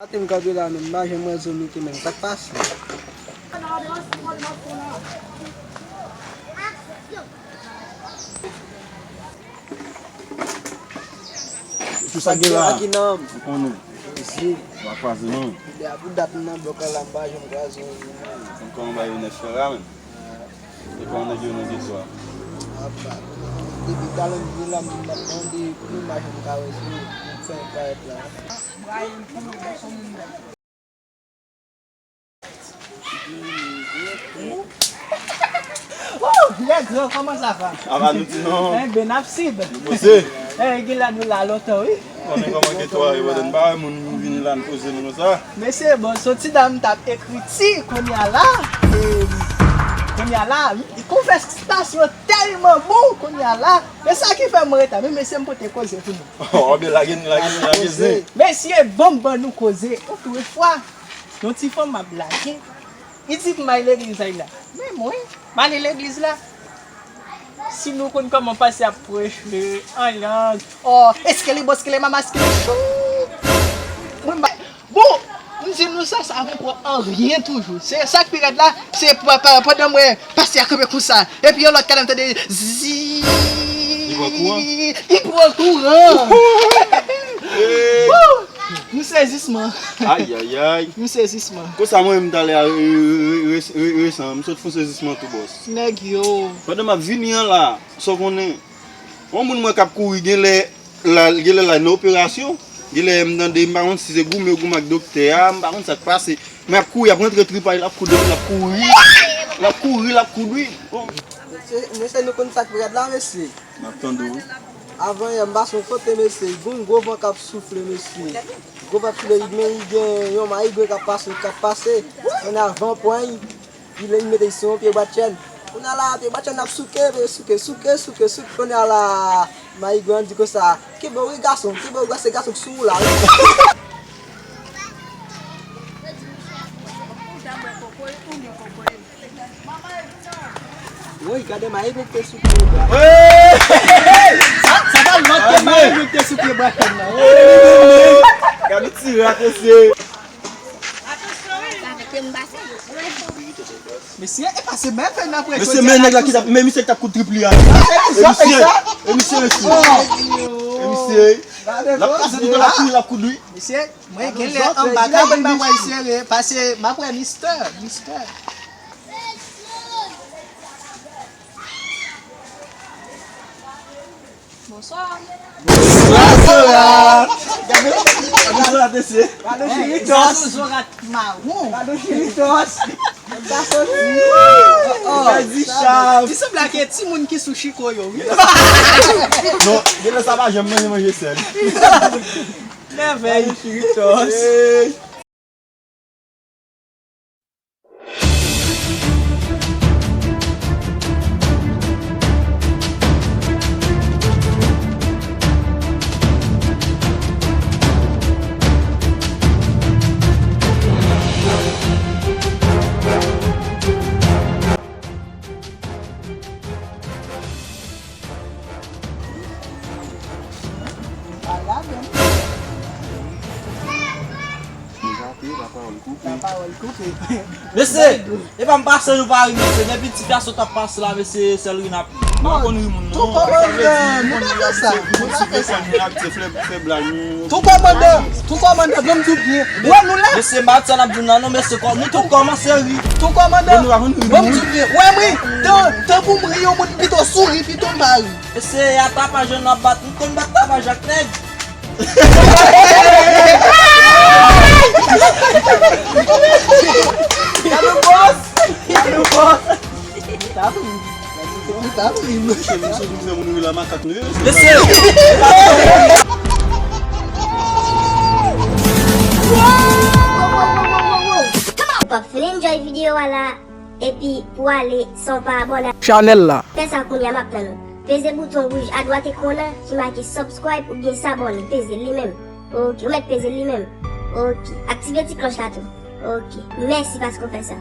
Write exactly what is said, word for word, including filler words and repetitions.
Maten m kanpe la menm, m pa janm wè Zo Mike menm. Sa k pase? Tout sa gen la. Ak ki nonm? Ou konnen. Zi. W a kwaze non. Depi dat m nan blòk la, m pa janm kwaze yon moun. Kòman bagay yo nèf frè la menm? E kòman nèg yo nan geto a? Apa, depi talè m vin la, m ap mande pou imaj m ka wè sou, m fè parèt la. Oh, lè gran, kòman sa va? Apa nou di non. Enben, n ap sib. Nou poze. Eh, gen la nou la lontan, wi. Konnen kòman geto a ye, brother. M pa wè moun vini la, n poze nou konsa. Mesye, bon, soti dan m t ap ekriti, kounye a la, e, kounye a la, konvèsasyon tèlman bon, kounye a la, e sa ki fè m reta, men mesye, m pote koze pou nou. Oh, byen, lage n, lage n, lage zen. Mesye, bon, ban nou koze, otrefwa, yon ti fanm ap lage, li di pou m al legliz la, men mwen, m ale legliz la. Si nou konn kòman pastè ap preche an lang, oh, eskele bo, eskele mama, eskele chou. Mwen ba, bon, m di nou sa, sa poko anyen toujou. Se sa k pi rèd la, se pa, pa, pandan m wè pastè a kanpe konsa, epi yon lòt kanal tande zi. Li pran kouran. Li pran kouran. Wouhou! M sezisman. Ayayay. M sezisman. Konsa mwen menm talè a, re-, re-, re-, re-, resan, m sot fon sezisman tou, bòs. Nèg yo. Pandan m ap vini an la, sa w konnen. Yon moun mwen k ap kouri, genlè la, genlè la nan operasyon, genlè m tande, m pa konn si se goumen yo goumen ak doktè a, m pa konn sa k pase. Men ap kouri, ap rantre tripay, l ap kouri, l ap kouri, l ap kouri, l ap kouri. Bon. Mesye, mesye, nou konn sa k rèd la, mesye. M ap tande w. Avan yè, m pase yon kote, mesye, gon gwo van k ap soufle, mesye. Gwo van ap soufle, men li gen yon mayigwe k ap pase, k ap pase. Kounye a van pran li, li mete li sou yon pye bwa chèn. Kounye a la, pye bwa chèn ap souke, souke, souke, souke, souke. Kounye a la, mayigwe an di konsa, kenbe w wi gason, kenbe w wi, se gason k sou ou la wi. Woy, gade mayigwe k te sou pye bwa. Sa, sa pa lòt ke mayigwe k te sou pye bwa chèn nan. Gade ti rat, mesye. Mesye, e pa se mèt fè n ap rekonèt. Mesye, men nèg la ki t ap, men misye ki t ap koud trip li a. E misye, e misye, mesye. E misye. L ap pase toutan, l ap kouri, l ap koud wi. Mesye, mwen genlè anba kabann mwen sere, pase m ap wè mistè, mistè. Bonswa. Bonswa, Zorat. Gade, gade Zorat, mesye. Gade chiritos. Zorat mawon. Gade chiritos. Sa soti. Oh, oh. Gade chiritos. Li sanble ak timoun ki sou chiko yo, wi. Non, genlè sa pa janm manje, manje sèl. Mèvèy. Gade chiritos. Hey. Mesye, epa m pase nou pa ri, mesye. Depi ti gason t ap pase la, mesye, sèl ri n ap ri. Nou pa konn ri moun, non. Tou kòmandan, nou pa fè sa. Nou pa fè sa. Moun abitye fè, fè blag, nou. Tou kòmandan, tou kòmandan, ban m di w byen. Wè nou la. Mesye, m pa di sa n ap di w nan, non, mesye, nou tou kòmanse ri. Tou kòmandan, ban m di w byen. Wè m ri, tan, tankou m ri, yon moun pito souri, pito m pa ri. Mesye, a tapaj yo n ap bat, m konn bat tapaj ak nèg. Gade bòs! Gade bòs! Li t ap ri. Li t ap ri. Mesye, misye vin fè moun ri la makak nou ye, mesye. Mesye! Ou p ap fin enjoy videyo a la. Epi pou ale san w pa abòne ak chanèl la. Fè sa kounye a, m ap tann ou. Peze bouton wouj adwat ekran nan ki make subscribe oubyen s'abonner. Peze li menm. Oke, ou mèt peze li menm. Oke. Aktive ti klòch la tou. Oke. Mèsi paske w fè sa.